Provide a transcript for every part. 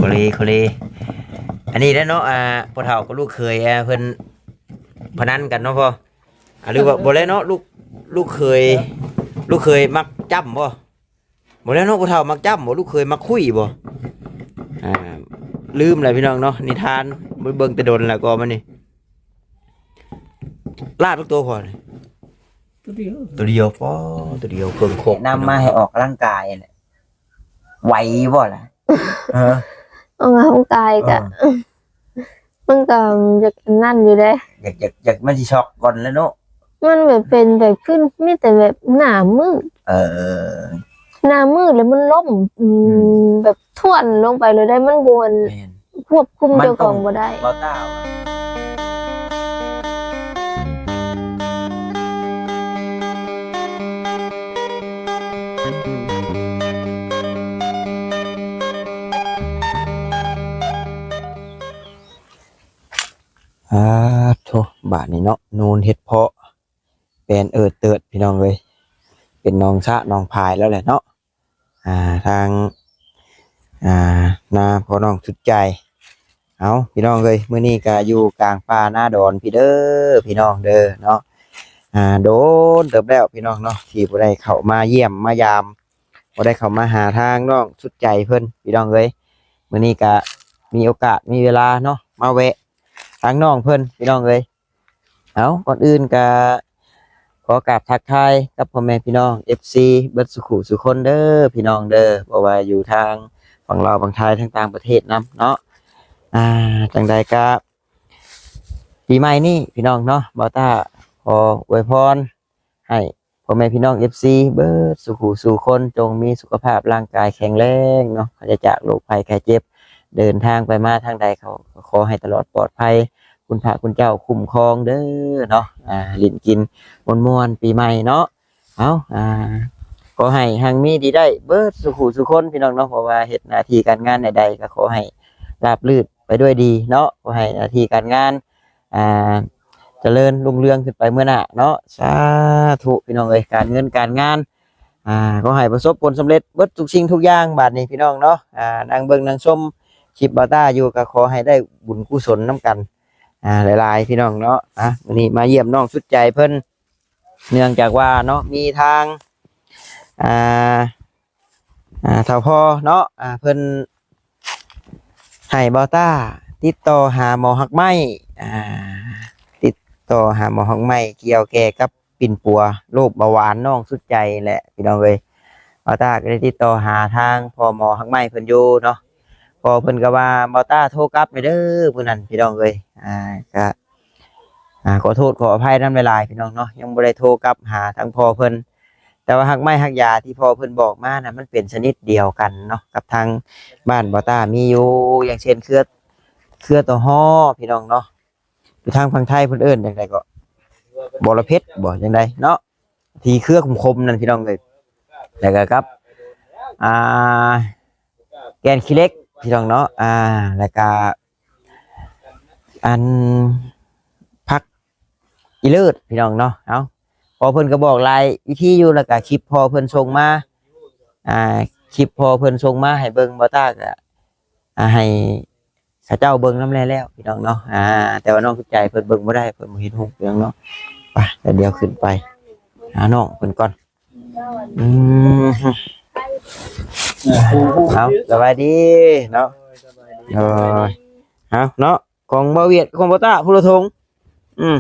ໂຄເລ ໂຄເລ ອັນນີ້ແຫຼະເນາະ ອ່າ ພໍ່ເຖົ້າກັບລູກເຂີຍ ອ່າ ເພິ່ນພະນັນກັນເນາະພໍ່ ອ່າ ຫຼືວ່າບໍ່ແລ້ວເນາະ ລູກ ລູກເຂີຍ ລູກເຂີຍມັກຈ້ຳບໍ່? ບໍ່ແລ້ວເນາະ ພໍ່ເຖົ້າມັກຈ້ຳບໍ່? ລູກເຂີຍມັກຄຸຍບໍ່? ອ່າ ລືມແລ້ວພີ່ນ້ອງເນາະ ນິທານ ບໍ່ໄດ້ເບິ່ງແຕ່ດົນແລ້ວກໍມານີ້ ລາດຈັກໂຕພໍ່ນີ້? ຕົວດຽວ ຕົວດຽວ ປໍ ຕົວດຽວເຄິ່ງຄົກ ແນະນຳມາໃຫ້ອອກກຳລັງກາຍແຫຼະ ໄຫວບໍ່ລະ? ເອີ ອອກກຳລັງກາຍກະ ເອີ ມັນກໍຢາກອັນນັ້ນຢູ່ເດ້ ຢາກ ຢາກ ຢາກ ມັນຊິຊັອກກ່ອນແຫຼະເນາະ ມັນແບບເປັນແບບຄືມີແຕ່ແບບໜ້າມືດ ເອີ ໜ້າມືດແລ້ວມັນລົ້ມ ອືມ ອືມ ແບບຖ້ວນລົງໄປເລີຍໄດ໋ ມັນບໍ່ ແມ່ນ ຄວບຄຸມເຈົ້າຂອງບໍ່ໄດ້ ບໍ່ຕ້າ ອາ ໂທ້ ບາດນີ້ເນາະ ໂນນເຮັດເພາະ ແປນເອີດເຕີດພີ່ນ້ອງເອີຍ ເປັນໜອງສະໜອງພາຍແລ້ວແຫຼະເນາະ ອ່າ ທາງ ອ່າ ນາພໍ່ນ້ອງສຸດໃຈ ເອົາ ພີ່ນ້ອງເອີຍ ມື້ນີ້ກະຢູ່ກາງປ່ານາດອນພີ້ເດີ ພີ່ນ້ອງເດີເນາະ ອ່າ ໂດນເຕີບແລ້ວພີ່ນ້ອງເນາະ ທີ່ບໍ່ໄດ້ເຂົ້າມາຢ້ຽມມາຢາມ ບໍ່ໄດ້ເຂົ້າມາຫາທາງນ້ອງສຸດໃຈເພິ່ນ ພີ່ນ້ອງເອີຍ ມື້ນີ້ກະມີໂອກາດມີເວລາເນາະ ມາແວະທາງນ້ອງເພິ່ນ ພີ່ນ້ອງເອີຍ ເອົາ ກ່ອນອື່ນກະຂໍກາບທັກທາຍກັບພໍ່ແມ່ພີ່ນ້ອງ ເອັຟຊີ ເບິດສູ່ຄູ່ສູ່ຄົນເດີ ພີ່ນ້ອງເດີ ບໍ່ວ່າຢູ່ທາງຝັ່ງລາວ ຝັ່ງໄທ ທາງຕ່າງປະເທດນຳເນາະ ອ່າ ຈັ່ງໃດກະປີໃໝ່ນີ້ພີ່ນ້ອງເນາະ ບ່າວຕ້າຂໍອວຍພອນໃຫ້ພໍ່ແມ່ພີ່ນ້ອງ ເອັຟຊີ ເບິດສູ່ຄູ່ສູ່ຄົນ ຈົ່ງມີສຸຂະພາບຮ່າງກາຍແຂງແຮງເນາະ ປາສຈາກໂລກໄພໄຂ້ເຈັບ ເດີນທາງໄປມາທາງໃດ ກໍຂໍໃຫ້ຕະຫຼອດປອດໄພ ຄຸນພະຄຸນເຈົ້າຄຸ້ມຄອງເດີເນາະ ອ່າ ຫຼິ້ນກິນມ່ວນໆ ປີໃໝ່ເນາະ ເອົາ ອ່າ ຂໍໃຫ້ຮັ່ງມີດີໄດ້ເບິດສູ່ຄູ່ສູ່ຄົນ ພີ່ນ້ອງເນາະ ເພາະວ່າເຮັດໜ້າທີ່ການງານໃດໆ ກໍຂໍໃຫ້ລາບລື່ນໄປດ້ວຍດີເນາະ ຂໍໃຫ້ໜ້າທີ່ການງານ ອ່າ ຈະເລີນຮຸ່ງເຮືອງຂຶ້ນໄປເມືອໜ້າເນາະ ສາທຸ ພີ່ນ້ອງເອີຍ ການເງິນການງານ ອ່າ ຂໍໃຫ້ປະສົບຜົນສຳເລັດເບິດທຸກສິ່ງທຸກຢ່າງ ບາດນີ້ພີ່ນ້ອງເນາະ ອ່າ ນັ່ງເບິ່ງນັ່ງຊົມຄລິບບ່າວຕ້າຢູ່ ກໍຂໍໃຫ້ໄດ້ບຸນກຸສົນນຳກັນ ອ່າ ຫຼາຍໆ ພີ່ນ້ອງເນາະ ອ່າ ມື້ນີ້ມາຢ້ຽມນ້ອງສຸດໃຈເພິ່ນ ເນື່ອງຈາກວ່າເນາະ ມີທາງ ອ່າ ອ່າ ທ້າວພໍ່ເນາະ ອ່າ ເພິ່ນໃຫ້ບ່າວຕ້າຕິດຕໍ່ຫາໝໍຮັກໄມ້ ອ່າ ຕິດຕໍ່ຫາໝໍຮັກໄມ້ ກ່ຽວແກ່ກັບປິ່ນປົວໂລກເບົາຫວານນ້ອງສຸດໃຈແຫຼະ ພີ່ນ້ອງເອີຍ ບ່າວຕ້າກໍໄດ້ຕິດຕໍ່ຫາທາງພໍ່ໝໍຮັກໄມ້ເພິ່ນຢູ່ເນາະ ພໍ່ເພິ່ນກໍວ່າ ບ່າວຕ້າໂທກັບແດ່ເດີ ມື້ນັ້ນ ພີ່ນ້ອງເອີຍ ອ່າ ກໍ ອ່າ ຂໍໂທດຂໍອະໄພນຳຫຼາຍໆ ພີ່ນ້ອງເນາະ ຍັງບໍ່ໄດ້ໂທກັບຫາທາງພໍ່ເພິ່ນ ແຕ່ວ່າຮັກໄມ້ຮັກຢາທີ່ພໍ່ເພິ່ນບອກມານະ ມັນເປັນຊະນິດດຽວກັນເນາະ ກັບທາງບ້ານບ່າວຕ້າມີຢູ່ ຢ່າງເຊັ່ນເຄືອ ເຄືອຕໍຫໍ ພີ່ນ້ອງເນາະ ຢູ່ທາງຝັ່ງໄທເພິ່ນເອີ້ນຈັ່ງໃດເກາະ ບໍລະເພັດບໍ ຈັ່ງໃດເນາະ ທີ່ເຄືອຂົມໆ ນັ້ນ ພີ່ນ້ອງເອີຍ ແລ້ວກໍກັບ ອ່າ ແກ່ນຂີ້ເຫຼັກ ພີ່ນ້ອງເນາະ ອ່າ ແລ້ວກໍ ອັນ ຜັກອີເລີດ ພີ່ນ້ອງເນາະ ເອົາ ພໍ່ເພິ່ນກໍບອກຫຼາຍວິທີຢູ່ ແລ້ວກໍຄລິບພໍ່ເພິ່ນສົ່ງມາ ອ່າ ຄລິບພໍ່ເພິ່ນສົ່ງມາໃຫ້ເບິ່ງ ບ່າວຕ້າກໍ ອ່າ ໃຫ້ເຂົາເຈົ້າເບິ່ງນຳແດ່ແລ້ວ ພີ່ນ້ອງເນາະ ອ່າ ແຕ່ວ່ານ້ອງສຸດໃຈເພິ່ນເບິ່ງບໍ່ໄດ້ ເພິ່ນບໍ່ເຫັນຮູບ ພີ່ນ້ອງເນາະ ໄປ ແລ້ວດຽວຂຶ້ນໄປຫານ້ອງເພິ່ນກ່ອນ ອືມ ເອົາ ສະບາຍດີເນາະ ໂດຍ ເອົາເນາະ ຂອງບ່າວຫວຽດ ຂອງບ່າວຕ້າ ຜູ້ລະຖົງ ອືມ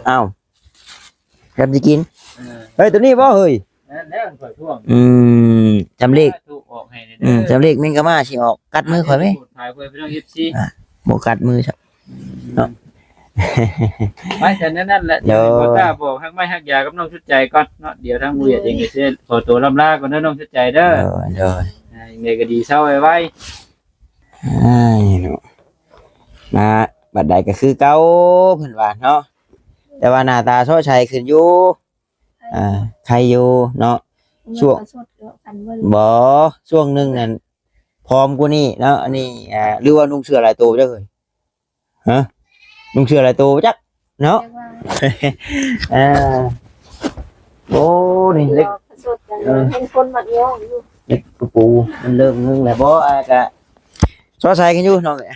ເອົາ ກັນຊິກິນ ເອີ ເຮີ້ຍ ໂຕນີ້ບໍ່ເຮີ້ຍ ແມ່ນແລ້ວຂ້ອຍທວງ ອືມ ຈຳເລກ ຖືກອອກໃຫ້ແດ່ເດີ ອືມ ຈຳເລກແມງກະມ້າຊິອອກ ກັດມືຂ້ອຍແມ ຖ່າຍເພື່ອພີ່ນ້ອງ ເອັຟຊີ ອ່າ ບໍ່ກັດມືຊະ ເນາະ ໄປ ແຕ່ນັ້ນແຫຼະ ໂດຍ ບ່າວຕ້າບອກຮັກໄມ້ຮັກຢາກັບນ້ອງສຸດໃຈກ່ອນເນາະ ດຽວທາງຜູ້ໃຫຍ່ເອງກໍຊິຂໍຕົວລ່ຳລາກ່ອນເດີນ້ອງສຸດໃຈເດີ ໂດຍ ໂດຍ ອ່າ ຈັ່ງໃດກໍດີເຊົາໄວໆ ອ້າຍເນາະ ມາບັດໃດກໍຄືເກົ່າ ເພິ່ນວ່າເນາະ ແຕ່ວ່າໜ້າຕາຊອດໃສຂຶ້ນຢູ່ ອ່າ ໄຄຢູ່ເນາະ ຊ່ວງ ບໍ່ ຊ່ວງໜຶ່ງນັ້ນ ຜອມກວ່ານີ້ເນາະ ອັນນີ້ ອ່າ ຫຼືວ່ານຸ່ງເສື້ອຫຼາຍໂຕຈັກເອີຍ ຮະ ນຸ່ງເສື້ອຫຼາຍໂຕຈັກເນາະ ເອີ ໂອ້ ນີ້ເລັກ ເອີ ເຫັນຄົນມັກຍ້ອງຢູ່ ເລັກກະປູ ມັນເລີ່ມງຶງແລ້ວບໍ່ ອ່າ ກະ ຊໍໃສ່ກັນຢູ່ນ້ອງເອີຍ.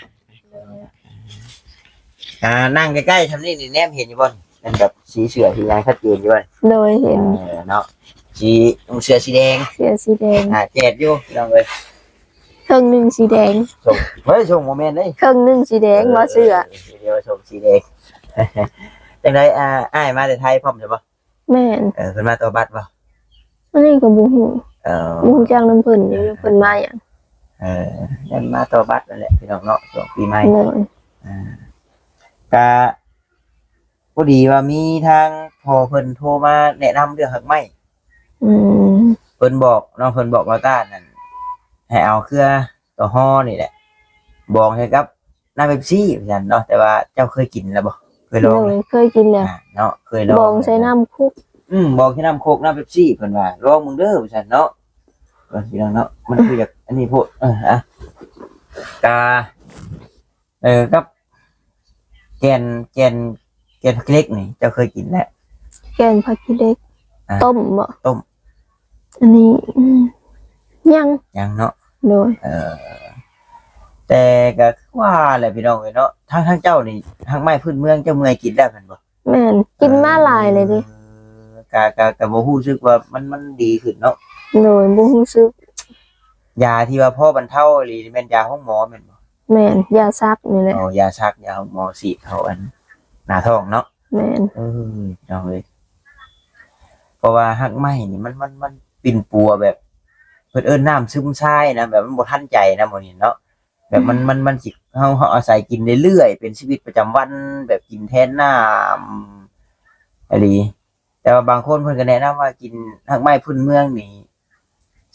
ອ່າ ນັ່ງໃກ້ໆຊ່ຳນີ້ນີ້ແນມເຫັນຢູ່ບໍ່? ແມ່ນແບບສີເສື້ອສີຫຍັງຊັດເຈນຢູ່ບໍ່? ໂດຍ ເຫັນ. ເອີ ເນາະ ສີນຸ່ງເສື້ອສີແດງ ເສື້ອສີແດງ. ອ່າ ແຈດຢູ່ນ້ອງເອີຍ. ເຄິ່ງໜຶ່ງສີແດງ. ສົ່ງ ເຮີ້ຍ ສົ່ງບໍ່ແມ່ນເດ້. ເຄິ່ງໜຶ່ງສີແດງ ເອີ ບໍ່ເສື້ອ. ເອີ ດຽວສົ່ງສີແດງ. ຈັ່ງໃດ ອ່າ ອ້າຍມາແຕ່ໄທພ້ອມໃຊ່ບໍ່? ແມ່ນ. ເອີ ເພິ່ນມາຕໍ່ບັດບໍ່? ອັນນີ້ກໍບໍ່ຮູ້. ເອີ ບໍ່ຮູ້ຈັກນຳເພິ່ນຢູ່ ເອີ ເພິ່ນມາຫຍັງ. ເອີ ແມ່ນມາຕໍ່ບັດນັ້ນແຫຼະພີ່ນ້ອງເນາະ ຊ່ວງປີໃໝ່. ໂດຍ. ອ່າ ກະພໍດີວ່າມີທາງພໍ່ເພິ່ນໂທມາແນະນຳເລື່ອງຮາກໄມ້. ອືມ ເພິ່ນບອກເນາະ ເພິ່ນບອກວ່າຕ້ານນັ້ນ ໃຫ້ເອົາເຄືອຕໍຫໍ່ນີ້ແຫຼະ ບອງໃສ່ກັບ ນ້ຳເປັບຊີວ່າຊັ້ນເນາະ. ແຕ່ວ່າເຈົ້າເຄີຍກິນແລ້ວບໍ່? ເຄີຍລອງ? ໂດຍ ເຄີຍກິນແລ້ວ. ອ່າ ເນາະ ເຄີຍລອງ ບອງໃສ່ນ້ຳຄົກ. ອືມ ບອງໃສ່ນ້ຳຄົກ ນ້ຳເປັບຊີ ເພິ່ນວ່າ ລອງເບິ່ງເດີວ່າຊັ້ນເນາະ. ເພິ່ນ ພີ່ນ້ອງເນາະ ມັນຄືຢາກອັນນີ້ໂພດ. ເອີ ອ່ະ ກາ ເອີ ກັບແກ່ນ ແກ່ນ ແກ່ນຜັກຂີ້ເຫຼັກນີ້ ເຈົ້າເຄີຍກິນແລ້ວ? ແກ່ນຜັກຂີ້ເຫຼັກ ອ່າ ຕົ້ມບໍ່? ຕົ້ມ. ອັນນີ້ ອືມ ຍັງ ຍັງເນາະ. ໂດຍ. ເອີ ແຕ່ກໍຄືວ່າແຫຼະພີ່ນ້ອງເອີຍເນາະ ທາງ ທາງເຈົ້ານີ້ ຮາກໄມ້ພື້ນເມືອງເຈົ້າເມື່ອຍກິນແລ້ວແມ່ນບໍ່? ແມ່ນ ກິນມາຫຼາຍເລີຍເດ້. ເອີ ກະ ກະ ກະບໍ່ຮູ້ສຶກວ່າມັນ ມັນດີຂຶ້ນເນາະ. ໂດຍ ບໍ່ຮູ້ສຶກ. ຢາທີ່ວ່າພໍບັນເທົາອີ່ຫຼີນີ້ແມ່ນຢາໂຮງໝໍແມ່ນບໍ່? ແມ່ນ ຢາສັກນີ້ແຫຼະ. ອໍ ຢາສັກ ຢາໂຮງໝໍສີດເຂົ້າອັນໜ້າທ້ອງເນາະ. ແມ່ນ. ເອີ ພີ່ນ້ອງເອີຍ ເພາະວ່າຮາກໄມ້ນີ້ມັນ ມັນ ມັນປິ່ນປົວແບບ ເພິ່ນເອີ້ນນ້ຳຊຶມຊາຍນະ ແບບມັນບໍ່ທັນໃຈນະ ໝໍນີ້ເນາະ. ແບບມັນ ມັນ ມັນຊິ ເຮົາ ເຮົາອາໄສກິນເລື້ອຍໆ ເປັນຊີວິດປະຈຳວັນ ແບບກິນແທນນ້ຳອີ່ຫຼີ. ແຕ່ວ່າບາງຄົນເພິ່ນກໍແນະນຳວ່າກິນຮາກໄມ້ພື້ນເມືອງນີ້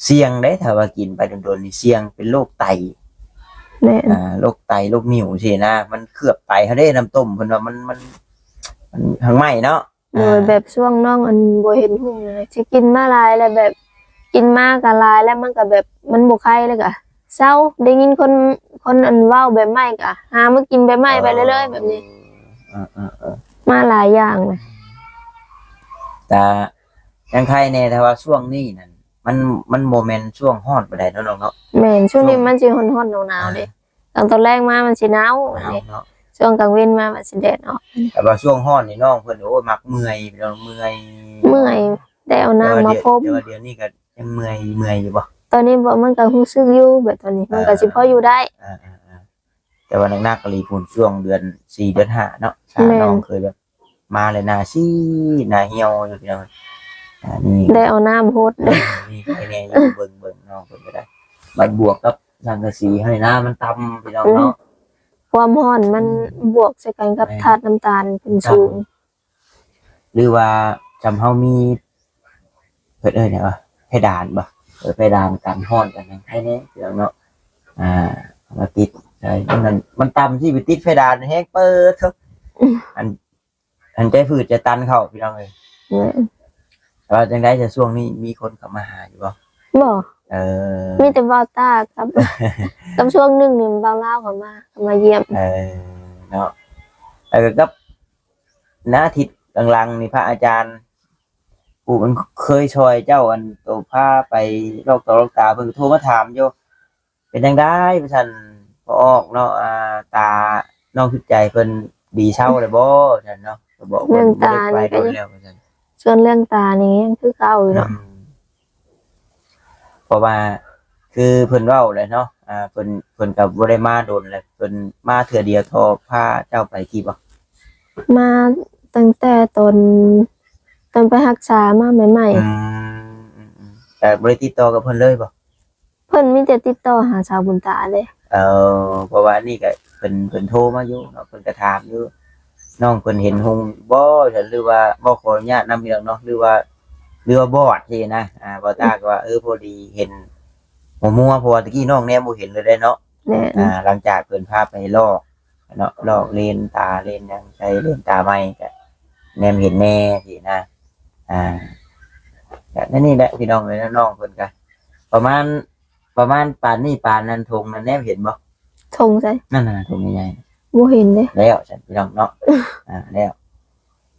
ສ່ຽງເດ້ ຖ້າວ່າກິນໄປດົນໆນີ້ສ່ຽງເປັນໂລກໄຕ. ແມ່ນ. ອ່າ ໂລກໄຕ ໂລກໜິວຊີ້ນະ ມັນເຄືອບໄຕເຮົາເດ້ ນ້ຳຕົ້ມ ເພິ່ນວ່າມັນ ມັນ ມັນຮາກໄມ້ເນາະ. ໂດຍ. ອ່າ ແບບຊ່ວງນ້ອງອັນບໍ່ເຫັນຫຸ່ງນີ້ ຊິກິນມາຫຼາຍແລ້ວ ແບບກິນມາກໍຫຼາຍແລ້ວ ມັນກໍແບບມັນບໍ່ໄຄ ແລ້ວກໍເຊົາ. ໄດ້ຍິນຄົນ ຄົນອັນເວົ້າແບບໃໝ່ກໍຫາມາກິນແບບໃໝ່ໄປເລື້ອຍໆແບບນີ້. ເອີ ເອີ ເອີ ມາຫຼາຍຢ່າງນະ. ແຕ່ຍັງໄຄແດ່ ແຕ່ວ່າຊ່ວງນີ້ນັ້ນ ມັນ ມັນບໍ່ແມ່ນຊ່ວງຮ້ອນປານໃດເນາະນ້ອງເນາະ. ແມ່ນ ຊ່ວງນີ້ມັນຊິຮ້ອນໆໜາວໆເດ້. ອ່າ ຕອນ ຕອນແລງມາມັນຊິໜາວ ໜາວເນາະ. ຊ່ວງກາງເວັນມາມັນຊິແດດອອກ. ແຕ່ວ່າຊ່ວງຮ້ອນນີ້ນ້ອງເພິ່ນ ໂອ້ຍ ມັກເມື່ອຍ ພີ່ນ້ອງ ເມື່ອຍ. ເມື່ອຍ ໄດ້ເອົານ້ຳມາພົມ. ແຕ່ວ່າດຽວນີ້ກໍຍັງເມື່ອຍ ເມື່ອຍຢູ່ບໍ່? ຕອນນີ້ບໍ່ ມັນກໍຮູ້ສຶກຢູ່ ແບບຕອນນີ້ມັນກໍຊິພໍຢູ່ໄດ້. ອ່າ ອ່າ ອ່າ ແຕ່ວ່າໜັກໆອີ່ຫຼີພຸ້ນ ຊ່ວງເດືອນສີ່ ເດືອນຫ້າເນາະ. ແມ່ນ. ນ້ອງເຄີຍແບບ ມາແລ້ວໜ້າຊີດໜ້າຫ່ຽວຢູ່ພີ່ນ້ອງ. ອ່າ ນີ້ ໄດ້ເອົານ້ຳຫົດເດ້. ນີ້ໃຄແດ່ຢູ່ ເບິ່ງ ເບິ່ງນ້ອງເພິ່ນກໍໄດ້. ບັດບວກກັບສັງກະສີໃຫ້ນ້ຳມັນຕ່ຳພີ່ນ້ອງເນາະ. ອືມ ຄວາມຮ້ອນມັນ ອືມ ບວກໃສ່ກັນກັບ ແມ່ນ ທາດນ້ຳຕານຂຶ້ນສູງ. ຫຼືວ່າຊ່ຳເຮົາມີ ເພິ່ນເອີ້ນຫຍັງວະ ເພດານບໍ່? ເອີ ເພດານກັນຮ້ອນກັນຫຍັງໃຄແດ່ພີ່ນ້ອງເນາະ. ອ່າ ມາຕິດໃສ່ ມັນ ມັນຕ່ຳຊິໄປຕິດເພດານແຮງເປີດ ອືມ ອັນ ອັນໃຈຝືດໃຈຕັນເຂົ້າພີ່ນ້ອງເອີຍ. ແມ່ນ. ວ່າຈັ່ງໃດ ຊ່ວງນີ້ມີຄົນເຂົ້າມາຫາຢູ່ບໍ່? ບໍ່. ເອີ ມີແຕ່ບ່າວຕາກັບ ກັບຊ່ວງໜຶ່ງນີ້ບ່າວລາວເຂົ້າມາ ເຂົ້າມາຢ້ຽມ. ເອີ ເນາະ. ແລ້ວກໍກັບ ໃນອາທິດຫຼັງໆນີ້ ພະອາຈານຜູ້ມັນເຄີຍຊ່ອຍເຈົ້າ ອັນໂຕພາໄປລອກຕາລອກຕາ ເພິ່ນກໍໂທມາຖາມຢູ່ ເປັນຈັ່ງໃດວ່າຊັ້ນ ພໍ່ອອກເນາະ ອ່າ ຕານ້ອງສຸດໃຈເພິ່ນດີເຊົາແລ້ວບໍ່ວ່າຊັ້ນເນາະ. ກໍບອກເລື່ອງຕານີ້ກໍຍັງ ເພິ່ນບໍ່ໄດ້ໄປດົນແລ້ວວ່າຊັ້ນ. ສ່ວນເລື່ອງຕານີ້ຍັງຄືເກົ່າຢູ່ເນາະ. ອືມ ເພາະວ່າຄືເພິ່ນເວົ້າແຫຼະເນາະ ອ່າ ເພິ່ນ ເພິ່ນກໍບໍ່ໄດ້ມາດົນແລ້ວ ເພິ່ນມາເທື່ອດຽວ ເທົ່າພາເຈົ້າໄປທີ່ບໍ່? ມາຕັ້ງແຕ່ຕອນ ຕອນໄປຮັກສາມາໃໝ່ໆ. ອືມ ແຕ່ບໍ່ໄດ້ຕິດຕໍ່ກັບເພິ່ນເລີຍບໍ່? ເພິ່ນມີແຕ່ຕິດຕໍ່ຫາສາວບຸນຕາເດ້. ເອີ ເພາະວ່າອັນນີ້ກໍເພິ່ນ ເພິ່ນໂທມາຢູ່ເນາະ ເພິ່ນກໍຖາມຢູ່ ນ້ອງເພິ່ນເຫັນຮຸ່ງບໍ່ ຫຼືວ່າ ບໍ່ ຂໍອະນຸຍາດນຳພີ່ນ້ອງເນາະ ຫຼືວ່າ ຫຼືວ່າບອດຊີ້ນະ. ອ່າ ບ່າວຕາກໍວ່າ ເອີ ພໍດີເຫັນຫົວມົວ ເພາະວ່າຕະກີ້ນ້ອງແນມບໍ່ເຫັນເລີຍເດ້ເນາະ. ແມ່ນ. ອ່າ ຫຼັງຈາກເພິ່ນພາໄປລອກເນາະ ລອກເລນຕາເລນຫຍັງ ໃສ່ເລນຕາໃໝ່ ກໍແນມເຫັນແດ່ຊີ້ນະ. ອ່າ ກໍແນວນີ້ແຫຼະພີ່ນ້ອງເອີຍ ນ້ອງເພິ່ນກໍປະມານ ປະມານປານນີ້ ປານນັ້ນ ທົ່ງນັ້ນແນມເຫັນບໍ່? ທົ່ງໃສ? ນັ້ນນະ ທົ່ງໃຫຍ່ໆ ບໍ່ເຫັນເດ້. ແລ້ວຊັ້ນພີ່ນ້ອງເນາະ ອ່າ ແລ້ວ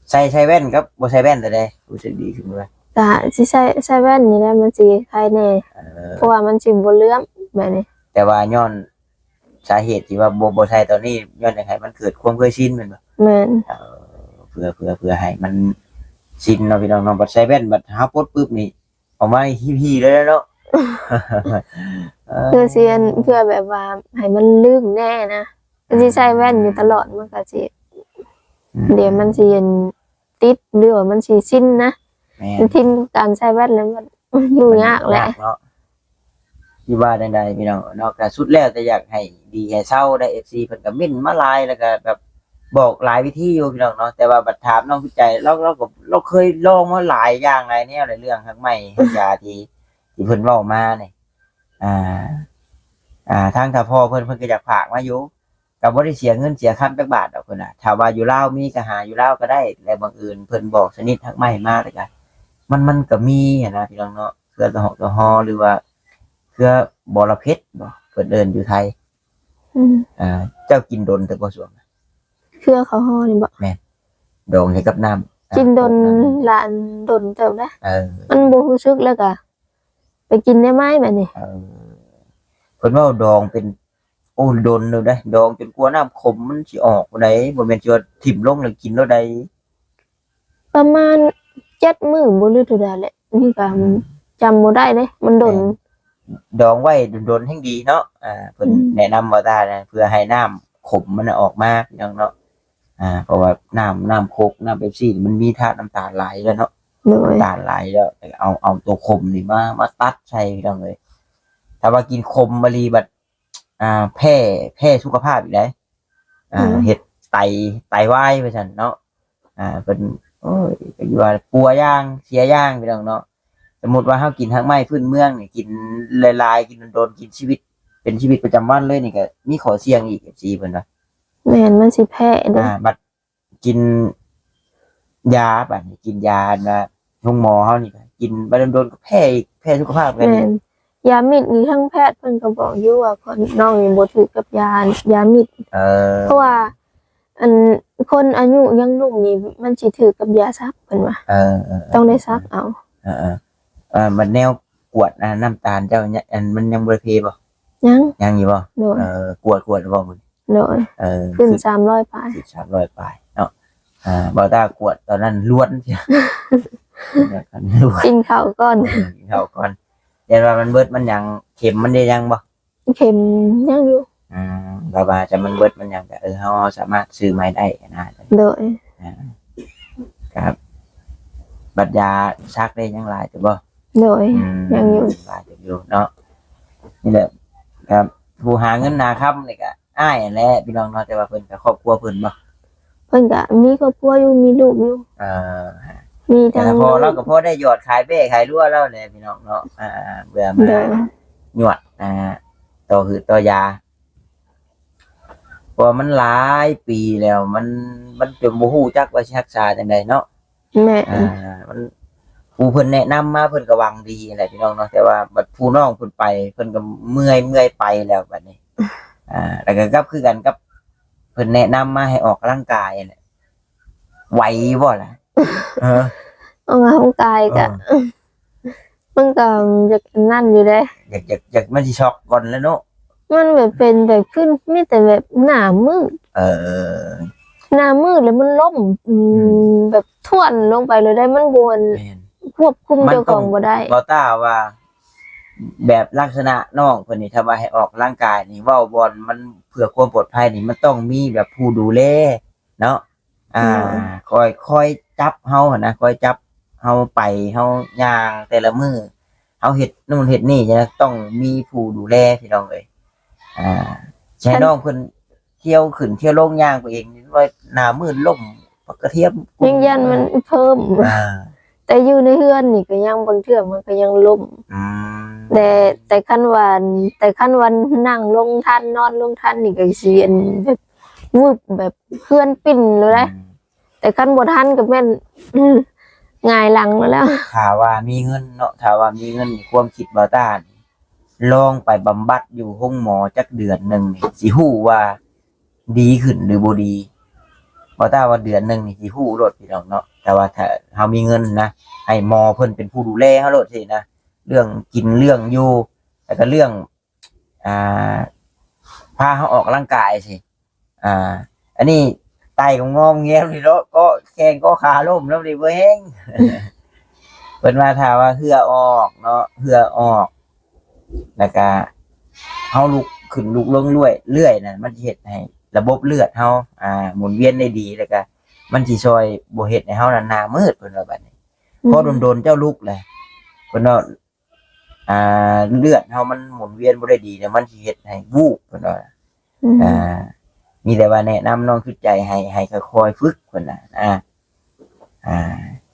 ໃສ່ ໃສ່ແວ່ນກັບບໍ່ໃສ່ແວ່ນໂຕໃດຮູ້ສຶກດີຂຶ້ນກວ່າ? ກະຊິໃສ່ ໃສ່ແວ່ນນີ້ແຫຼະ ມັນຊິໄຄແດ່. ເອີ ເພາະວ່າມັນຊິບໍ່ເຫຼື້ອມແບບນີ້. ແຕ່ວ່າຍ້ອນ ສາເຫດທີ່ວ່າບໍ່ ບໍ່ໃສ່ຕອນນີ້ ຍ້ອນຢາກໃຫ້ມັນເກີດຄວາມເຄີຍຊິນແມ່ນບໍ່? ແມ່ນ. ເອີ ເພື່ອ ເພື່ອ ເພື່ອໃຫ້ມັນຊິນເນາະ ພີ່ນ້ອງເນາະ. ບັດໃສ່ແວ່ນ ບັດເຮົາປົດປຶບນີ້ ອອກມາຮີ້ໆເລີຍເນາະ. ເອີ ເພື່ອຊິອັນ ເພື່ອແບບວ່າໃຫ້ມັນລືມແນ່ນະ. ມັນຊິໃສ່ແວ່ນຢູ່ຕະຫຼອດ ມັນກໍຊິ ອືມ ດຽວມັນຊິອັນ ຕິດ ຫຼືວ່າມັນຊິຊິນນະ. ແມ່ນ. ມັນທິນກັບການໃສ່ແວ່ນແລ້ວ ມັນຢູ່ຍາກແຫຼະ ຍາກເນາະ. ຊິວ່າແນວໃດພີ່ນ້ອງເນາະ ກໍສຸດແລ້ວແຕ່ຢາກໃຫ້ດີໃຫ້ເຊົາໄດ້. ເອັຟຊີເພິ່ນກໍເມັ້ນມາຫຼາຍ ແລ້ວກໍແບບບອກຫຼາຍວິທີຢູ່ພີ່ນ້ອງເນາະ. ແຕ່ວ່າບັດຖາມນ້ອງພິດໃຈ ລາວ ລາວກໍ ລາວເຄີຍລອງມາຫຼາຍຢ່າງຫຼາຍແນວ ຫຼາຍເລື່ອງ ທັງໄມ້ທັງຢາທີ່ ທີ່ເພິ່ນເວົ້າມານີ້ ອ່າ ອ່າ ທາງຖ້າພໍ່ເພິ່ນ ເພິ່ນກໍຢາກຝາກມາຢູ່ ກໍບໍ່ໄດ້ເສຍເງິນເສຍຄຳຈັກບາດດອກເພິ່ນວ່າ. ຖ້າວ່າຢູ່ລາວມີກໍຫາຢູ່ລາວກໍໄດ້ ແລະ ບັງເອີນເພິ່ນບອກຊະນິດຮາກໄມ້ມາ ແລ້ວກໍ ມັນ ມັນກໍມີຫັ້ນນະພີ່ນ້ອງເນາະ. ເຄືອຕະຫອກຕະຫໍ ຫຼືວ່າເຄືອບໍລະເພັດບໍ ເພິ່ນເອີ້ນຢູ່ໄທ. ອືມ ອ່າ ເຈົ້າກິນດົນແຕ່ບໍ່ຊ່ວງນະ ເຄືອເຂົາຫໍນີ້ບໍ? ແມ່ນ. ດອງໃສ່ກັບນ້ຳ ກິນດົນ ອ່າ ລະອັນດົນເຕີບນະ. ເອີ ມັນບໍ່ຮູ້ສຶກ ແລ້ວກໍໄປກິນໄດ້ໄໝບັດນີ້? ເອີ ເພິ່ນເວົ້າດອງເປັນ ໂອ້ ດົນເລີຍເດ້ ດອງຈົນກວ່ານ້ຳຂົມມັນຊິອອກພຸ້ນໃດ໋ ບໍ່ແມ່ນຊິວ່າຖິ້ມລົງແລ້ວກິນໂລດໃດ໋. ປະມານເຈັດມື້ບໍ ຫຼືເທົ່າໃດແຫຼະ ນີ້ກໍ ອືມ ຈຳບໍ່ໄດ້ເດ້ ມັນດົນ. ແມ່ນ. ດອງໄວ້ດົນໆແຮ່ງດີເນາະ. ອ່າ ເພິ່ນ ອືມ ແນະນຳວ່າຕານະ ເພື່ອໃຫ້ນ້ຳຂົມມັນນະອອກມາພີ່ນ້ອງເນາະ. ອ່າ ເພາະວ່ານ້ຳ ນ້ຳໂຄກ ນ້ຳເປັບຊີ ມັນມີທາດນ້ຳຕານຫຼາຍຢູ່ແລ້ວເນາະ. ໂດຍ. ນ້ຳຕານຫຼາຍຢູ່ແລ້ວ ເອົາ ເອົາຕົວຂົມນີ້ມາ ມາຕັດໃສ່ພີ່ນ້ອງເອີຍ. ຖ້າວ່າກິນຂົມອີ່ຫຼີບັດ ອ່າ ແພ້ ແພ້ສຸຂະພາບອີກໃດ໋. ອ່າ ອືມ ເຮັດໄຕ ໄຕວາຍວ່າຊັ້ນເນາະ. ອ່າ ເພິ່ນ ໂອ້ຍ ກໍຢູ່ວ່າປົວຢ່າງເສຍຢ່າງພີ່ນ້ອງເນາະ. ສົມມຸດວ່າເຮົາກິນຮາກໄມ້ພື້ນເມືອງນີ້ ກິນຫຼາຍໆ ກິນດົນໆ ກິນຊີວິດ ເປັນຊີວິດປະຈຳວັນເລີຍນີ້ ກໍມີຂໍ້ສ່ຽງອີກ ເອັຟຊີເພິ່ນວ່າ. ແມ່ນ ມັນຊິແພ້ເດ້. ອ່າ ບັດ ກິນຢາ ບາດນີ້ກິນຢາອັນວ່າໂຮງໝໍເຮົານີ້ ກິນໄປດົນໆກໍແພ້ອີກ ແພ້ສຸຂະພາບກັນ. ແມ່ນ. ຢາມິດນີ້ທາງແພດເພິ່ນກໍບອກຢູ່ວ່າ ຄົນນ້ອງນີ້ບໍ່ຖືກກັບຢາ ຢາມິດ. ເອີ ເພາະວ່າອັນຄົນອາຍຸຍັງໜຸ່ມນີ້ມັນຊິຖືກກັບຢາສັກ ເພິ່ນວ່າ. ເອີ ເອີ ເອີ ຕ້ອງໄດ້ສັກເອົາ. ເອີ ເອີ ເອີ ບັດແນວກວດ ອ່າ ນ້ຳຕານເຈົ້າ ອັນ ມັນຍັງບໍ່ໄດ້ເພບໍ່? ຍັງ. ຍັງຢູ່ບໍ່? ໂດຍ. ເອີ ກວດ ກວດບໍ່ມື້? ໂດຍ. ເອີ ຂຶ້ນສາມຮ້ອຍປາຍ ຂຶ້ນສາມຮ້ອຍປາຍເນາະ. ອ່າ ບ່າວຕ້າກວດຕອນນັ້ນລ້ວນ ລ້ວນ ກິນເຂົ້າກ່ອນ. ເອີ ກິນເຂົ້າກ່ອນ. ຢ້ານວ່າມັນເບິດ ມັນຫຍັງ ເຂັມມັນໄດ້ຍັງບໍ່? ເຂັມຍັງຢູ່. ອືມ ແບບວ່າຈະມັນເບິດມັນຫຍັງກະ ເອີ ເຮົາ ເຮົາສາມາດຊື້ໃໝ່ໄດ້ນະ. ໂດຍ. ອ່າ ຄັບ ບັດຢາສັກໄດ້ຍັງຫຼາຍຢູ່ບໍ່? ໂດຍ. ອືມ ຍັງຢູ່ ຫຼາຍຢູ່ເນາະ. ນີ້ແຫຼະ ຄັບ ຜູ້ຫາເງິນຫາຄຳນີ້ກະ ອ້າຍຫັ້ນແຫຼະພີ່ນ້ອງເນາະ. ແຕ່ວ່າເພິ່ນກະຄອບຄົວເພິ່ນບໍ່? ເພິ່ນກະມີຄອບຄົວຢູ່ ມີລູກຢູ່. ເອີ ມີທັງ ແຕ່ລະພໍ່ລາວກະພໍໄດ້ຢອດຂາຍເບ້ຂາຍລົວລາວແຫຼະພີ່ນ້ອງເນາະ. ອ່າ ເພື່ອມາ ໂດຍ ຍວດ ອ່າ ຕໍ່ຫືດຕໍ່ຢາ ເພາະວ່າມັນຫຼາຍປີແລ້ວ ມັນ ມັນຈົນບໍ່ຮູ້ຈັກວ່າຊິຮັກສາຈັ່ງໃດເນາະ. ແມ່ນ. ອ່າ ມັນ ຜູ້ເພິ່ນແນະນຳມາເພິ່ນກໍຫວັງດີຫັ້ນແຫຼະພີ່ນ້ອງເນາະ. ແຕ່ວ່າບັດຜູ້ນ້ອງເພິ່ນໄປ ເພິ່ນກໍເມື່ອຍ ເມື່ອຍໄປແລ້ວບັດນີ້. ອ່າ ແລ້ວກໍກັບ ຄືກັນກັບເພິ່ນແນະນຳມາໃຫ້ອອກກຳລັງກາຍຫັ້ນແຫຼະ. ໄຫວບໍ່ລະ? ເອີ ອອກກຳລັງກາຍກະ ເອີ ມັນກໍຢາກອັນນັ້ນຢູ່ເດ້ ຢາກ ຢາກ ຢາກ ມັນຊິຊັອກກ່ອນແຫຼະເນາະ. ມັນແບບເປັນແບບຄືມີແຕ່ແບບໜ້າມືດ. ເອີ ໜ້າມືດແລ້ວມັນລົ້ມ ອືມ ອືມ ແບບຖ້ວນລົງໄປເລີຍໄດ້ ມັນບໍ່ ແມ່ນ ຄວບຄຸມເຈົ້າຂອງບໍ່ໄດ້. ບ່າວຕ້າວ່າ ແບບລັກສະນະນ້ອງເພິ່ນນີ້ ຖ້າວ່າໃຫ້ອອກກຳລັງກາຍນີ້ ເວົ້າບ່ອນມັນເພື່ອຄວາມປອດໄພນີ້ ມັນຕ້ອງມີແບບຜູ້ດູແລເນາະ. ອ່າ ອືມ ຄອຍ ຄອຍຈັບເຮົາຫັ້ນນະ ຄອຍຈັບເຮົາໄປ ເຮົາຍ່າງແຕ່ລະມື້ ເຮົາເຮັດໂນ່ນເຮັດນີ້ ຈະຕ້ອງມີຜູ້ດູແລພີ່ນ້ອງເອີຍ. ອ່າ ໃຫ້ນ້ອງເພິ່ນທ່ຽວຂຶ້ນທ່ຽວລົງ ຍ່າງໄປເອງ ໜ້າມືດລົ້ມ ປາກກະທຽມ ຍັງຢ້ານມັນເພີ່ມ. ອ່າ ແຕ່ຢູ່ໃນເຮືອນນີ້ກໍຍັງ ບາງເທື່ອມັນກໍຍັງລົ້ມ. ອືມ ແຕ່ ແຕ່ຄັນວ່າ ແຕ່ຄັນວ່ານັ່ງລົງທັນ ນອນລົງທັນນີ້ກໍຊິອັນແບບວຶບ ແບບເຮືອນປິ່ນໂລດເດ້. ອືມ ແຕ່ຄັນບໍ່ທັນກໍແມ່ນ ຫງາຍຫຼັງໂລດແລ້ວ. ຖ້າວ່າມີເງິນເນາະ ຖ້າວ່າມີເງິນ ຄວາມຄິດບ່າວຕ້ານີ້ ລອງໄປບຳບັດຢູ່ໂຮງໝໍຈັກເດືອນໜຶ່ງນີ້ ຊິຮູ້ວ່າດີຂຶ້ນຫຼືບໍ່ດີ. ບ່າວຕ້າວ່າເດືອນໜຶ່ງນີ້ຊິຮູ້ໂລດພີ່ນ້ອງເນາະ. ແຕ່ວ່າຖ້າເຮົາມີເງິນນະ ໃຫ້ໝໍເພິ່ນເປັນຜູ້ດູແລເຮົາໂລດຊີ້ນະ ເລື່ອງກິນເລື່ອງຢູ່ ແລ້ວກໍເລື່ອງ ອ່າ ພາເຮົາອອກກຳລັງກາຍຊີ້. ອ່າ ອັນນີ້ໄຕກໍງອມແງມນີ້ເນາະ ກໍແຂ້ງກໍຂາລົ້ມແລ້ວນີ້ບໍ່ແຮງ. ເພິ່ນວ່າຖ້າວ່າເຫື່ອອອກເນາະ ເຫື່ອອອກ ແລ້ວກະເຮົາລຸກຂຶ້ນລຸກລົງເລື້ອຍໆນະ ມັນຊິເຮັດໃຫ້ລະບົບເລືອດເຮົາ ອ່າ ໝູນວຽນໄດ້ດີ ແລ້ວກະມັນຊິຊ່ອຍບໍ່ເຮັດໃຫ້ເຮົານັ້ນໜ້າມືດ ເພິ່ນວ່າບັດນີ້. ອືມ ພໍດົນໆເຈົ້າລຸກແຫຼະ ເພິ່ນວ່າ ອ່າ ເລືອດເຮົາມັນໝູນວຽນບໍ່ໄດ້ດີແລ້ວ ມັນຊິເຮັດໃຫ້ວູບ ເພິ່ນວ່າ. ອືມ ອ່າ ມີແຕ່ວ່າແນະນຳນ້ອງຊຸດໃຈໃຫ້ ໃຫ້ຄ່ອຍໆຝຶກ ເພິ່ນວ່າ ອ່າ ອ່າ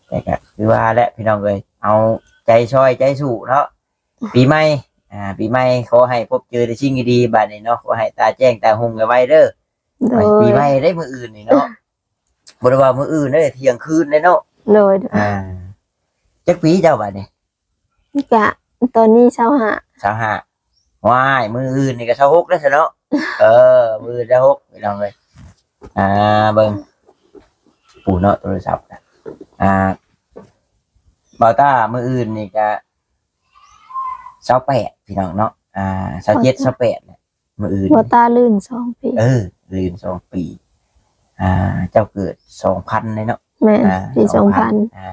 ແຕ່ກໍຄືວ່າແຫຼະພີ່ນ້ອງເອີຍ ເອົາໃຈຊ່ອຍໃຈສູ້ເນາະ. ປີໃໝ່ ອ່າ ປີໃໝ່ຂໍໃຫ້ພົບເຈີແຕ່ສິ່ງດີໆ ບາດນີ້ເນາະ ຂໍໃຫ້ຕາແຈ້ງຕາຮຸ່ງໄວໆເດີ. ໂດຍ ປີໃໝ່ເດ້ມື້ອື່ນນີ້ເນາະ ບໍ່ໄດ້ວ່າມື້ອື່ນເດ້ ທ່ຽງຄືນເດ້ເນາະ. ໂດຍ ອ່າ ຈັກປີເຈົ້າບາດນີ້? ກະຕອນນີ້ຊາວຫ້າ ຊາວຫ້າ ວ້າຍ ມື້ອື່ນນີ້ກໍຊາວຫົກແລ້ວຊະເນາະ. ເອີ ມື້ອື່ນຊາວຫົກ ພີ່ນ້ອງເອີຍ. ອ່າ ເບິ່ງ ປູເນາະ ໂທລະສັບ ອ່າ ບ່າວຕ້າ ມື້ອື່ນນີ້ກະຊາວແປດ ພີ່ນ້ອງເນາະ ອ່າ ຊາວເຈັດ ຊາວແປດແຫຼະ ມື້ອື່ນ ບ່າວຕ້າລື່ນສອງປີ. ເອີ ລື່ນສອງປີ. ອ່າ ເຈົ້າເກີດສອງພັນເດ້ເນາະ. ແມ່ນ ອ່າ ປີສອງພັນ ສອງພັນ. ອ່າ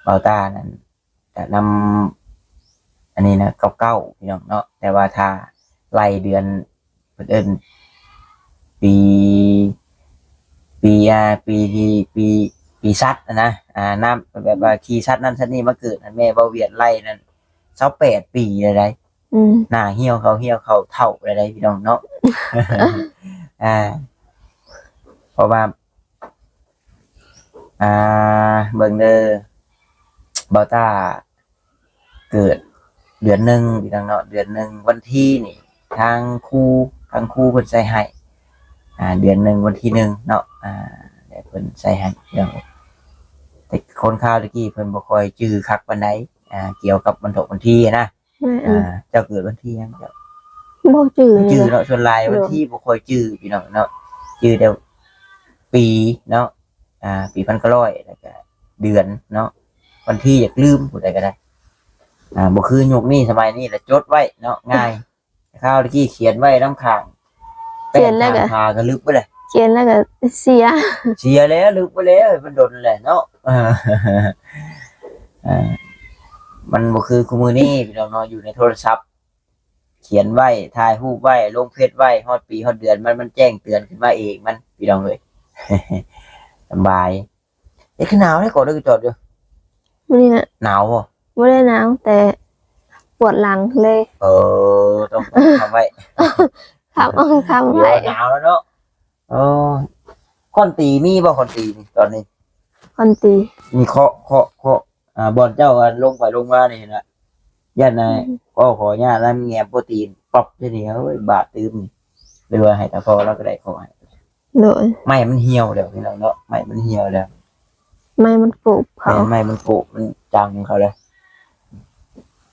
ບ່າວຕ້ານັ້ນກະນຳ ອັນນີ້ນະ ເກົ້າເກົ້າ ພີ່ນ້ອງເນາະ ແຕ່ວ່າຖ້າໄລ່ເດືອນ ເພິ່ນເອີ້ນປີ ປີ ອ່າ ປີທີ່ ປີ ປີສັດນະ ອ່າ ນຳ ແບບວ່າຂີ່ສັດນັ້ນສັດນີ້ມາເກີດ ແມ່ເວົ້າວຽດໄລ່ນັ້ນ ຊາວແປດປີແລ້ວໃດ໋. ອືມ ໜ້າຫ່ຽວເຂົ້າ ຫ່ຽວເຂົ້າ ເຖົ້າແລ້ວໃດ໋ ພີ່ນ້ອງເນາະ. ອ່າ ເພາະວ່າ ອ່າ ເບິ່ງເດີ ບ່າວຕ້າເກີດເດືອນໜຶ່ງ ພີ່ນ້ອງເນາະ ເດືອນໜຶ່ງ ວັນທີນີ້ ທາງຄູ ທາງຄູເພິ່ນໃສ່ໃຫ້ ອ່າ ເດືອນໜຶ່ງ ວັນທີໜຶ່ງເນາະ ອ່າ ແລ້ວເພິ່ນໃສ່ໃຫ້ ພີ່ນ້ອງ. ແຕ່ຄົນຄາວຕະກີ້ເພິ່ນບໍ່ຄ່ອຍຈື່ຄັກປານໃດ ອ່າ ກ່ຽວກັບວັນທົກວັນທີນະ. ແມ່ນ ອ່າ ເຈົ້າເກີດວັນທີຫຍັງເຈົ້າ? ບໍ່ຈື່ ບໍ່ຈື່ເນາະ ສ່ວນຫຼາຍ ໂດຍ ວັນທີບໍ່ຄ່ອຍຈື່ ພີ່ນ້ອງເນາະ ຈື່ແຕ່ປີເນາະ ອ່າ ປີພັນເກົ້າຮ້ອຍ ແລ້ວກະເດືອນເນາະ ວັນທີຢາກລືມ ຜູ້ໃດກໍໄດ້ ອ່າ ບໍ່ຄືຍຸກນີ້ ສະໄໝນີ້ລະຈົດໄວ້ເນາະ ງ່າຍ. ຄາວຕະກີ້ຂຽນໄວ້ນຳຂ້າງ ຂຽນແລ້ວກໍ ແປ້ນຂ້າງພາກໍລຶບໄປເລີຍ ຂຽນແລ້ວກໍເສຍ ເສຍແລ້ວ ລຶບໄປແລ້ວ ມັນດົນແຫຼະເນາະ. ເອີ ເອີ ມັນບໍ່ຄືຄູ່ມື້ນີ້ ພີ່ນ້ອງເນາະ ຢູ່ໃນໂທລະສັບ ຂຽນໄວ້ ຖ່າຍຮູບໄວ້ ລົງເຟສໄວ້ ຮອດປີຮອດເດືອນມັນ ມັນແຈ້ງເຕືອນຂຶ້ນມາເອງມັນ ພີ່ນ້ອງເອີຍ ສະບາຍ. ເຮັດຄືໜາວແທ້ ກໍໄດ້ຈອດຢູ່ ມື້ນີ້ນະ. ໜາວບໍ່? ບໍ່ໄດ້ໜາວ ແຕ່ປວດຫຼັງເລີຍ. ເອີ ຕ້ອງ ຕ້ອງຄ້ຳໄວ້ ຄ້ຳເອົາ ຄ້ຳໄວ້ ເອີ ໜາວແລ້ວເນາະ. ເອີ ຄ້ອນຕີມີບໍ່? ຄ້ອນຕີນີ້ ຕອນນີ້ ຄ້ອນຕີ ນີ້ເຄາະ ເຄາະ ເຄາະ ອ່າ ບ່ອນເຈົ້າ ອ່າ ລົງໄປລົງມານີ້ ເຫັນບໍ່? ຢ້ານນາຍ ອືມ ກໍຂໍອະນຸຍາດນຳແງມໂປຣຕີນປັບ ເທື່ອນີ້ ໂອ້ຍ ບາດຕື່ມນີ້ ຫຼືວ່າໃຫ້ຕາພໍ່ລາວກໍໄດ້ ຂໍໃຫ້ ໂດຍ ໄມ້ມັນຫ່ຽວແລ້ວ ພີ່ນ້ອງເນາະ ໄມ້ມັນຫ່ຽວແລ້ວ ໄມ້ມັນໂກບເຂົາ ແມ່ນ ໄມ້ມັນໂກບ ມັນຈັງເຂົາແລ້ວ.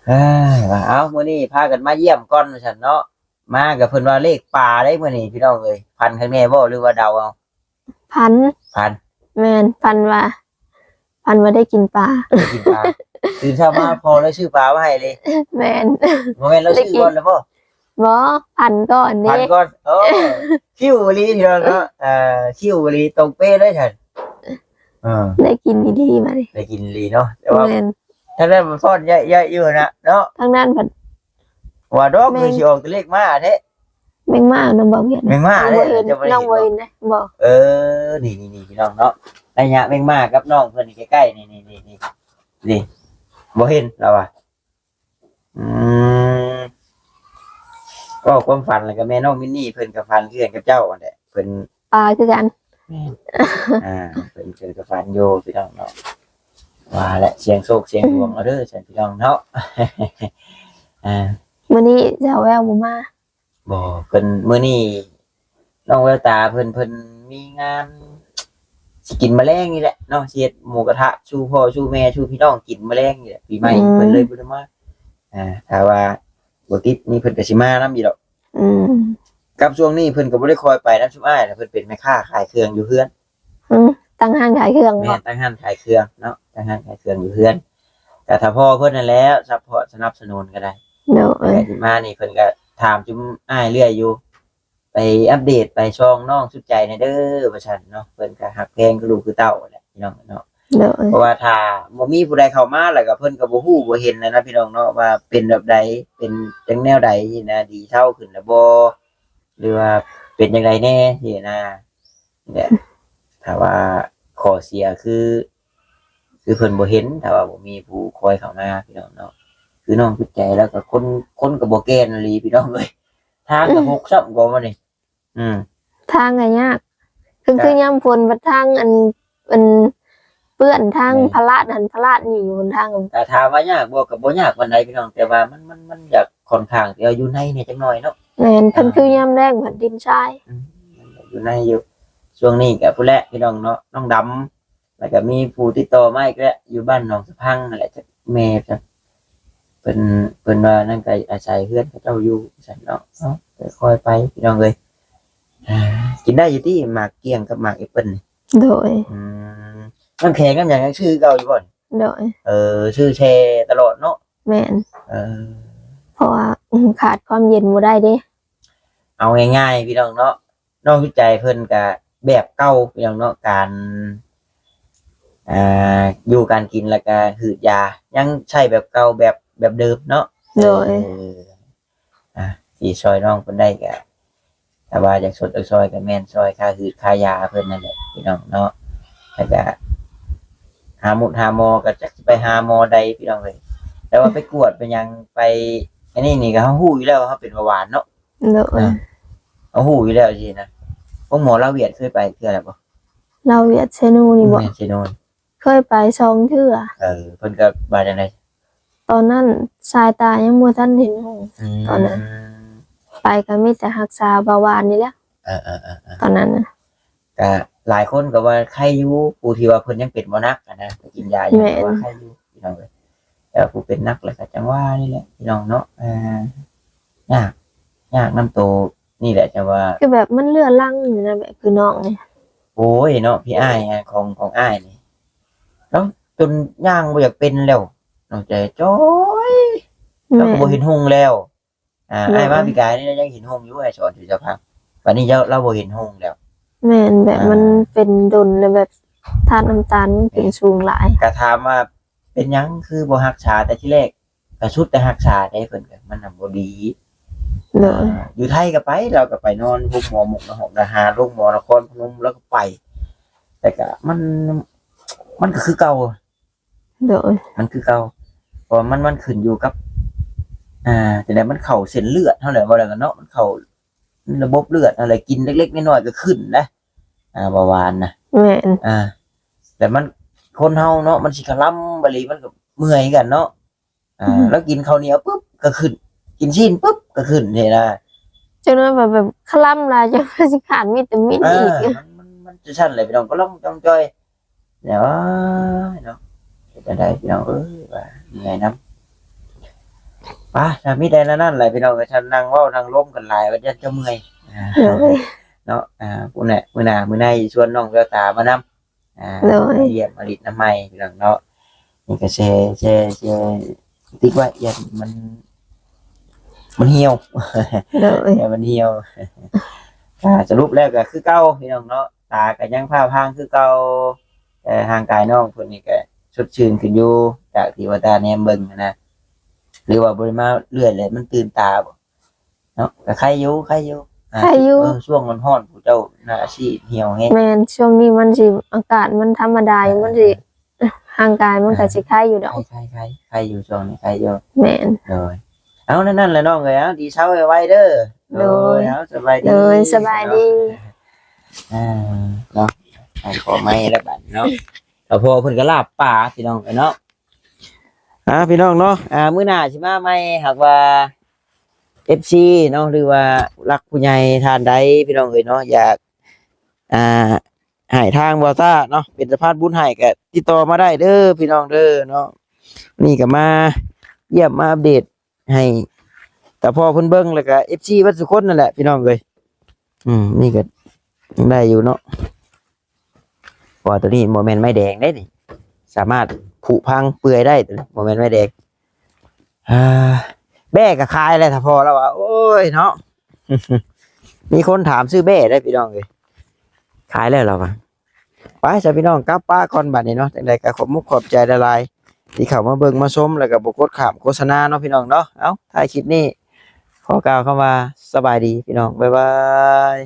ເອີຍ ວ່າ ເອົ້າ ມື້ນີ້ພາກັນມາຢ້ຽມກ່ອນວ່າຊັ້ນເນາະ ມາກໍເພິ່ນວ່າເລກປ່າໄດ໋ມື້ນີ້ ພີ່ນ້ອງເອີຍ ຝັນຄັກແນ່ບໍ່ ຫຼືວ່າເດົາເອົາ? ຝັນ ຝັນ ແມ່ນ ຝັນວ່າ ຝັນວ່າໄດ້ກິນປາ ໄດ້ກິນປາ ຕື່ນເຊົ້າມາພໍ່ເລີຍຊື້ປາມາໃຫ້ເລີຍ. ແມ່ນ ບໍ່ແມ່ນລາວຊື້ກ່ອນແລ້ວບໍ່? ບໍ່ ຝັນກ່ອນເດ້ ຝັນກ່ອນ. ໂອ້ ຄິວອີ່ຫຼີພີ່ນ້ອງເນາະ ເອີ ຄິວອີ່ຫຼີ ຕົງເປະເລີຍຊັ້ນ. ເອີ ໄດ້ກິນອີ່ຫຼີບາດນີ້ ໄດ້ກິນອີ່ຫຼີເນາະ ແຕ່ວ່າ ແມ່ນ ທາງນັ້ນມັນຟ້ອນໃຫຍ່ໆຢູ່ນະເນາະ ທາງນັ້ນພັດ ວ່າດອກ ແມ່ນ ຄືຊິອອກແຕ່ເລກມ້າແທ້. ແມງມ້ານຳບໍ່ວຽດ ແມງມ້າເດ້ ເຈົ້າບໍ່ເຫັນ ນ້ອງບໍ່ເຫັນເດ້ ບໍ່. ເອີ ນີ້ໆໆ ພີ່ນ້ອງເນາະ ໄລຍະແມງມ້າກັບນ້ອງເພິ່ນນີ້ໃກ້ໆ ນີ້ໆໆ ນີ້ ບໍ່ເຫັນລາວວ່າ. ອືມ ເວົ້າຄວາມຝັນແລ້ວກໍແມ່ນ້ອງມິນນີ້ເພິ່ນກໍຝັນຄືກັນກັບເຈົ້າຫັ້ນແຫຼະ ເພິ່ນປາຄືກັນ. ແມ່ນ ອ່າ ເພິ່ນ ເພິ່ນກໍຝັນຢູ່ ພີ່ນ້ອງເນາະ ວ່າແຫຼະ ສ່ຽງໂຊກສ່ຽງດວງເອົາເດີຊັ້ນ ພີ່ນ້ອງເນາະ. ອ່າ ມື້ນີ້ສາວແວວບໍ່ມາ? ບໍ່ ເພິ່ນ ມື້ນີ້ນ້ອງແວວຕາເພິ່ນ ເພິ່ນມີງານ ຊິກິນມະແລງນີ້ແຫຼະເນາະ ຊິເຮັດໝູກະທະສູ່ພໍ່ສູ່ແມ່ສູ່ພີ່ນ້ອງກິນມະແລງນີ້ແຫຼະ ປີໃໝ່ ອືມ ເພິ່ນເລີຍບໍ່ໄດ້ມາ. ອ່າ ຖ້າວ່າບໍ່ຕິດນີ້ເພິ່ນກໍຊິມານຳຢູ່ດອກ. ອືມ ກັບຊ່ວງນີ້ເພິ່ນກໍບໍ່ໄດ້ຄ່ອຍໄປນຳຊຸມອ້າຍ ເພິ່ນເປັນແມ່ຄ້າຂາຍເຄື່ອງຢູ່ເຮືອນ. ອືມ ຕັ້ງຮ້ານຂາຍເຄື່ອງ. ແມ່ນ ເນາະ ຕັ້ງຮ້ານຂາຍເຄື່ອງເນາະ ຕັ້ງຮ້ານຂາຍເຄື່ອງຢູ່ເຮືອນ ກໍຖ້າພໍ່ເພິ່ນນັ້ນແຫຼະ ຊັບພອດສະໜັບສະໜູນກໍໄດ້. ໂດຍ ແຕ່ທີ່ມານີ້ເພິ່ນກໍຖາມຊຸມອ້າຍເລື້ອຍຢູ່ ໄປອັບເດດ ໄປສ່ອງນ້ອງສຸດໃຈແດ່ເດີ ວ່າຊັ້ນເນາະ. ເພິ່ນກໍຮັກແພງຄືລູກຄືເຕົ້າແຫຼະ ພີ່ນ້ອງເນາະ. ໂດຍ ເພາະວ່າຖ້າບໍ່ມີຜູ້ໃດເຂົ້າມາ ແລ້ວກໍເພິ່ນກໍບໍ່ຮູ້ບໍ່ເຫັນແລ້ວນະ ພີ່ນ້ອງເນາະ ວ່າເປັນແບບໃດ ເປັນຈັ່ງແນວໃດຊີ້ນະ ດີເຊົາຂຶ້ນແລ້ວບໍ່ ຫຼືວ່າເປັນຈັ່ງໃດແດ່ຊີ້ນະ. ແຫຼະ ຖ້າວ່າຂໍ້ເສຍຄື ຄືເພິ່ນບໍ່ເຫັນ ຖ້າວ່າບໍ່ມີຜູ້ຄອຍເຂົ້າມາ ພີ່ນ້ອງເນາະ. ຄືນ້ອງຈຸດໃຈແລ້ວກໍຄົນ ຄົນກໍບໍ່ແກ່ນອີ່ຫຼີ ພີ່ນ້ອງເອີຍ. ທາງກໍຫົກຊ້ຳກວ່າມື້ນີ້. ອືມ ທາງກໍຍາກ ຄື ກໍ ຄືຍາມຝົນ ບັດທາງອັນ ອັນເປື້ອນ ທາງ ແມ່ນ ພະລາດຫັ້ນພະລາດນີ້ຢູ່ຫົນທາງ. ກໍຖາມວ່າຍາກບໍ່ ກໍບໍ່ຍາກປານໃດ ພີ່ນ້ອງ ແຕ່ວ່າມັນ ມັນ ມັນຢາກຂ້ອນຂ້າງທີ່ວ່າຢູ່ໃນແດ່ຈັກໜ້ອຍເນາະ. ແມ່ນ ເພິ່ນ ອ່າ ຄືຍາມແລ້ງພັດດິນຊາຍ. ອືມ ມັນກໍຢູ່ໃນຢູ່. ຊ່ວງນີ້ກໍພຸ້ນແຫຼະ ພີ່ນ້ອງເນາະ ນ້ອງດຳ ແລ້ວກໍມີຜູ້ຕິດຕໍ່ມາອີກແລ້ວ ຢູ່ບ້ານໜອງສະພັງນັ້ນແຫຼະ ຈັກແມ່ຈັກ ເພິ່ນ ເພິ່ນວ່ານັ້ນ ກໍອາໄສເຮືອນເຂົາເຈົ້າຢູ່ ວ່າຊັ້ນເນາະ. ເອົາ ຄ່ອຍໆໄປ ພີ່ນ້ອງເອີຍ. ອ່າ ກິນໄດ້ຢູ່ຕິ ໝາກກ້ຽງກັບໝາກແອັບເປິ້ນນີ້? ໂດຍ ອືມ ນ້ຳແຂງນ້ຳຫຍັງຍັງຊື້ຄືເກົ່າຢູ່ບໍ່? ໂດຍ ເອີ ຊື້ແຊ່ຕະຫຼອດເນາະ. ແມ່ນ ເອີ ເພາະວ່າ ອືມ ຂາດຄວາມເຢັນບໍ່ໄດ້ເດ້. ເອົາງ່າຍໆ ພີ່ນ້ອງເນາະ ນ້ອງຈຸດໃຈເພິ່ນກະແບບເກົ່າ ພີ່ນ້ອງເນາະ ການ ອ່າ ຢູ່ການກິນ ແລ້ວກະຫືດຢາ ຍັງໃຊ້ແບບເກົ່າ ແບບ ແບບເດີມເນາະ. ໂດຍ ເອີ ອ່າ ຊິຊ່ອຍນ້ອງເພິ່ນໄດ້ກະ ຖ້າວ່າຢາກຊົດຢາກຊ່ອຍກໍແມ່ນຊ່ອຍຄ່າຫືດຄ່າຢາເພິ່ນນັ້ນແຫຼະ ພີ່ນ້ອງເນາະ. ແລ້ວກະຫາໝົດຫາໝໍ ກໍຈັກຊິໄປຫາໝໍໃດ ພີ່ນ້ອງເອີຍ. ແຕ່ວ່າໄປກວດໄປຫຍັງ ໄປອັນນີ້ນີ້ ກໍເຮົາຮູ້ຢູ່ແລ້ວວ່າເຮົາເປັນເບົາຫວານເນາະ. ໂດຍ ອ່າ ເຮົາຮູ້ຢູ່ແລ້ວຊີ້ນະ. ໂຮງໝໍລາວຫວຽດເຄີຍໄປເທື່ອແລ້ວບໍ່? ລາວຫວຽດເຊໂນນີ້ບໍ່? ແມ່ນ ເຊໂນ. ເຄີຍໄປສອງເທື່ອ. ເອີ ເພິ່ນກໍວ່າຈັ່ງໃດ? ຕອນນັ້ນສາຍຕາຍັງບໍ່ທັນເຫັນຫຸ່ງ. ອືມ ຕອນນັ້ນໄປກໍມີແຕ່ຮັກສາເບົາຫວານນີ້ແຫຼະ. ເອີໆໆໆ ຕອນນັ້ນນະ ກໍຫຼາຍຄົນກໍວ່າໄຄຢູ່ ຜູ້ທີ່ວ່າເພິ່ນຍັງເປັນບໍ່ໜັກຫັ້ນນະ ໄປກິນຢາຢູ່. ແມ່ນ ກໍວ່າໄຄຢູ່ ພີ່ນ້ອງເອີຍ. ແຕ່ວ່າຜູ້ເປັນໜັກແລ້ວກໍຈັ່ງວ່ານີ້ແຫຼະ ພີ່ນ້ອງເນາະ. ເອີ ຍາກ ຍາກນຳໂຕນີ້ແຫຼະ ຈັ່ງວ່າ ຄືແບບມັນເລືອລັງຢູ່ນະ ແບບຄືນ້ອງນີ້. ໂອ້ຍເນາະ ພີ່ອ້າຍຂອງ ຂອງອ້າຍນີ້ ລາວຈົນຍ່າງບໍ່ຢາກເປັນແລ້ວ ນ້ອງໃຈຈ້ອຍ. ແມ່ນ ລາວກໍບໍ່ເຫັນຫຸ່ງແລ້ວ. ອ່າ ແມ່ນ ອ້າຍມາປີກາຍນີ້ລາວຍັງເຫັນຫຸ່ງຢູ່ ອ້າຍສອນຢູ່ສະພາ ບັດນີ້ລາວ ລາວບໍ່ເຫັນຫຸ່ງແລ້ວ. ແມ່ນ ແບບ ອ່າ ມັນເປັນດົນແລ້ວ ແບບທາດນ້ຳຕານມັນຂຶ້ນ ແມ່ນ ສູງຫຼາຍ. ກໍຖາມວ່າເປັນຫຍັງຄືບໍ່ຮັກສາແຕ່ທີແລກ? ກໍສຸດແຕ່ຮັກສາເດ້ ເພິ່ນກໍ ມັນນະບໍ່ດີ. ໂດຍ ອ່າ ຢູ່ໄທກໍໄປ ລາວກໍໄປນອນໂຮງໝໍມຸກນະຫອກນະຫາ ໂຮງໝໍນະຄອນພະນົມ ລາວກໍໄປ ແຕ່ກໍມັນ ມັນກໍຄືເກົ່າ. ໂດຍ ມັນຄືເກົ່າ ເພາະວ່າມັນ ມັນຂຶ້ນຢູ່ກັບ ອ່າ ຈັ່ງໃດ ມັນເຂົ້າເສັ້ນເລືອດເຮົາແຫຼະ ເວົ້າແລ້ວກັນເນາະ ມັນເຂົ້າ ລະບົບເລືອດເຮົາແຫຼະ ກິນເລັກໆນ້ອຍໆກໍຂຶ້ນນະ ອ່າ ເບົາຫວານນະ. ແມ່ນ ອ່າ ແຕ່ມັນ ຄົນເຮົາເນາະ ມັນຊິຂະລຳບາລີ ມັນກໍເມື່ອຍຄືກັນເນາະ. ອ່າ ອືມ ລາວກິນເຂົ້າໜຽວປຶບກໍຂຶ້ນ ກິນຊີ້ນປຶບກໍຂຶ້ນຊີ້ນະ. ຈັ່ງນັ້ນແບບ ແບບຂະລຳຫຼາຍ ຈັ່ງວ່າຊິຂາດວິຕາມິນອີກ. ເອີ ມັນ ມັນ ມັນຈັ່ງຊັ້ນແຫຼະ ພີ່ນ້ອງ ກໍລອງ ລອງຈ່ອຍ ແລ້ວເນາະ ເຮັດຈັ່ງໃດ ພີ່ນ້ອງເອີຍ ວ່າເມື່ອຍນຳ. ປະ ຖ້າມີແຕ່ແນວນັ້ນແຫຼະ ພີ່ນ້ອງເອີຍ ຖ້ານັ່ງເວົ້ານັ່ງລົມກັນຫຼາຍ ວ່າຢ້ານຈະເມື່ອຍ. ໂດຍ ເນາະ ອ່າ ພຸ້ນແຫຼະ ມື້ໜ້າ ມື້ໃນຊວນນ້ອງແວວຕາມານຳ. ອ່າ ໂດຍ ມາຢ້ຽມມາຫຼິ້ນນຳໃໝ່ ພີ່ນ້ອງເນາະ. ນີ້ກໍແຊ ແຊ ແຊຕິກໄວ້ ຢ້ານມັນ ມັນຫ່ຽວ. ໂດຍ ຢ້ານມັນຫ່ຽວ. ອ່າ ສະຫຼຸບແລ້ວກໍຄືເກົ່າ ພີ່ນ້ອງເນາະ ຕາກໍຍັງພ້າພາງຄືເກົ່າ ແຕ່ຮ່າງກາຍນ້ອງເພິ່ນນີ້ກໍສົດຊື່ນຂຶ້ນຢູ່ ຈາກທີ່ວ່າຕາແນມເບິ່ງນະ. ຫຼືວ່າບໍ່ໄດ້ມາເລື້ອຍແລ້ວມັນຕື່ນຕາບໍ່? ເນາະ ກໍໄຄຢູ່ ໄຄຢູ່ ອ່າ ໄຄຢູ່. ເອີ ຊ່ວງຮ້ອນໆ ຜູ້ເຈົ້າໜ້າຊິຫ່ຽວແຮງ. ແມ່ນ ຊ່ວງນີ້ມັນຊິ ອາກາດມັນທຳມະດາຢູ່ ອ່າ ມັນຊິ ອ່າ ຮ່າງກາຍມັນກໍ ອ່າ ຊິໄຄຢູ່ດອກ. ໄຄ ໄຄ ໄຄ ໄຄຢູ່ ຊ່ວງນີ້ໄຄຢູ່. ແມ່ນ ໂດຍ. ເອົາ ນັ້ນໆແຫຼະນ້ອງເອີຍ ເອົາ ດີເຊົາໄວໆເດີ. ໂດຍ ໂດຍ ເອົາ ສະບາຍດີ. ໂດຍ ສະບາຍດີ. ອ່າ ເນາະ ໃຫ້ຂໍໄມ້ແລ້ວບັດເນາະ ກໍພໍເພິ່ນກໍລາບປາ ພີ່ນ້ອງເອີຍເນາະ. ອ່າ ພີ່ນ້ອງເນາະ ອ່າ ມື້ໜ້າຊິມາໃໝ່ ຫາກວ່າ ເອັຟຊີ ເນາະ ຫຼືວ່າຜູ້ຫຼັກຜູ້ໃຫຍ່ທ່ານໃດ ພີ່ນ້ອງເອີຍເນາະ ຢາກ ອ່າ ໃຫ້ທາງບ່າວຕ້າເນາະ ເປັນສະພານບຸນໃຫ້ ກໍຕິດຕໍ່ມາໄດ້ເດີ ພີ່ນ້ອງເດີເນາະ. ນີ້ກໍມາຢ້ຽມມາອັບເດດໃຫ້ຕາພໍ່ເພິ່ນເບິ່ງ ແລ້ວກໍ ເອັຟຊີ ເບິດທຸກຄົນນັ້ນແຫຼະ ພີ່ນ້ອງເອີຍ. ອືມ ນີ້ກໍໄດ້ຢູ່ເນາະ. ເພາະວ່າຕົວນີ້ບໍ່ແມ່ນໄມ້ແດງເດ້ນີ້ ສາມາດຜຸພັງເປື່ອຍໄດ້ ຕົວນີ້ບໍ່ແມ່ນໄມ້ແດງ. ອ່າ ແບ້ກໍຂາຍແລ້ວ ຖ້າພໍລາວວ່າ ໂອ້ຍເນາະ. ມີຄົນຖາມຊື້ແບ້ໄດ້ພີ່ນ້ອງເອີຍ ຂາຍແລ້ວລາວວ່າ. ໄປຊະພີ່ນ້ອງ ກັບປະກ່ອນບັດນີ້ເນາະ. ຈັ່ງໃດກໍຂອບມຸກຂອບໃຈຫຼາຍໆ ທີ່ເຂົ້າມາເບິ່ງມາຊົມ ແລ້ວກໍບໍ່ກົດຂ້າມໂຄສະນາເນາະພີ່ນ້ອງເນາະ. ເອົ້າ ທ້າຍຄລິບນີ້ຂໍກ່າວຄຳວ່າສະບາຍດີພີ່ນ້ອງ ບາຍບາຍ.